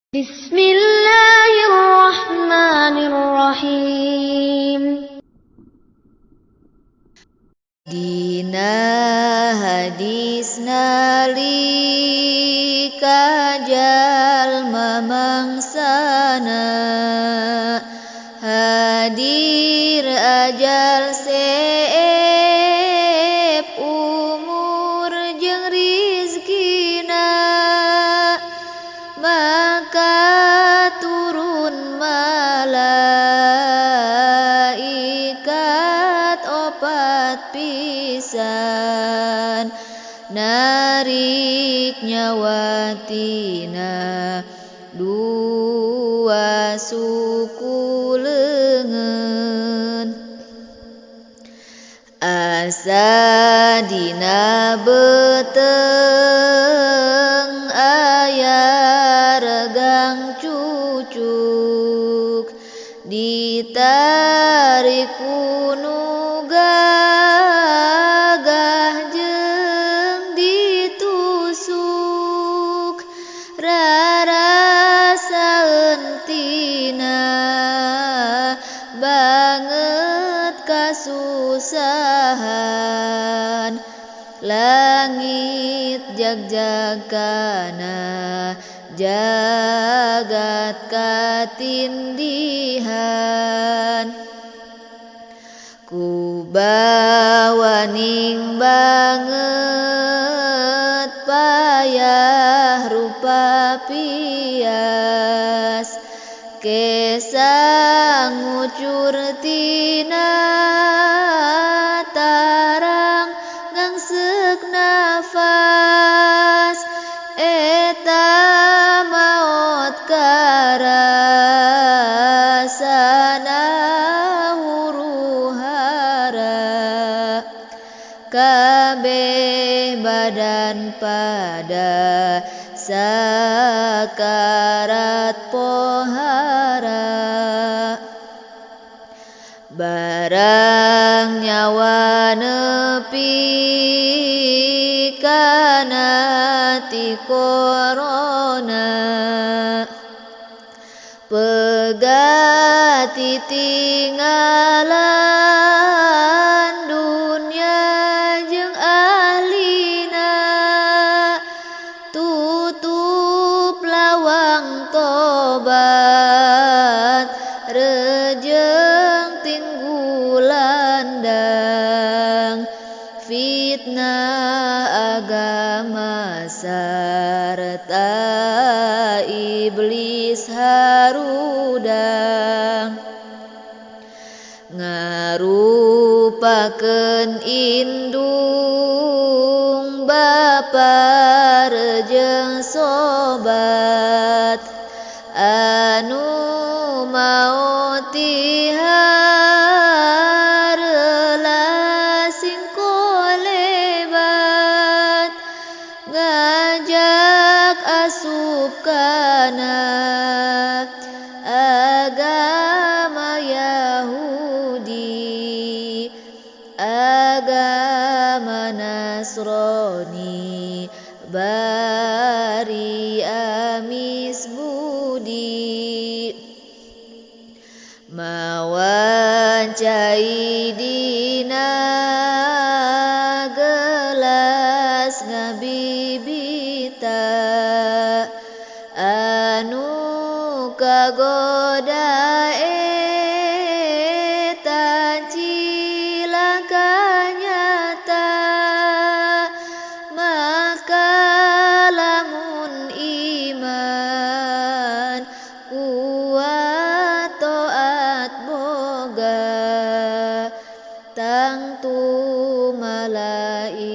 Bismillahirrahmanirrahim. Dina hadis nalika jalma mangsana hadir ajal seep umur jeung rizkina maka turun malaikat opat pisan narik nyawa tina dua suku leungeun asa dina beuteung aya regang cucuk ditarik ku nu gagah jeung ditusuk rarasaeun tina banget kasusahan langit jag-jagana jagat katindihan ku bawaning banget payah rupa pias kesang ngucur tina tarang ngangseuk nafas eta maot karasana huru hara kabeh badan pada sakarat pohara barang nyawa nepi kana ti korona pegat tinggalan dunya jeung ahlina tutup lawang tobat rejeng tinggulandang fitnah agama sarta iblis harudang ngarupakeun indung bapa jeung sobat anu maot tihareula sing kolebat ngajak asup kana agama Yahudi agama Nasrani bari amis budi mawan cai dina gelas ngabibita anu kagoda eta cilaka nyata maka lamun iman kuat taat boga tangtu malaikat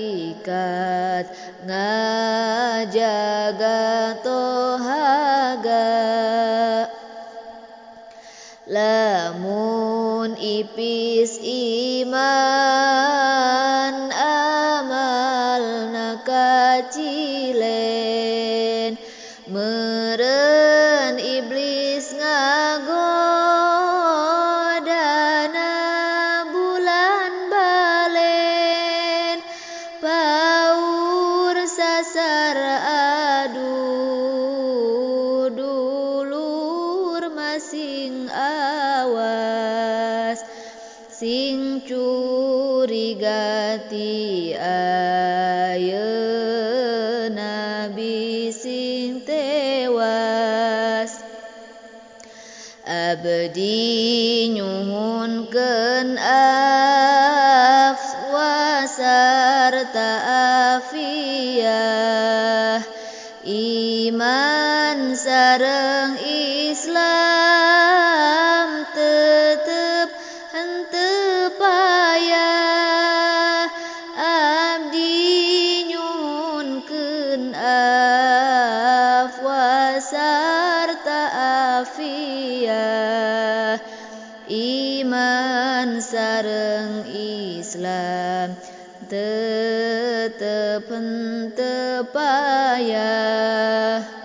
ngajaga tohaga lamun ipis iman amalna kacilen meureun iblis ngagodana bulan balen paur sasar adu Sing curiga ti ayeuna bising tewas. Abdi nyuhunkeun afwa sarta afiah, iman sareng Islam tetep henteu payah. Abdi nyuhunkeun afwa sarta afiah, iman sareng Islam tetep henteu payah.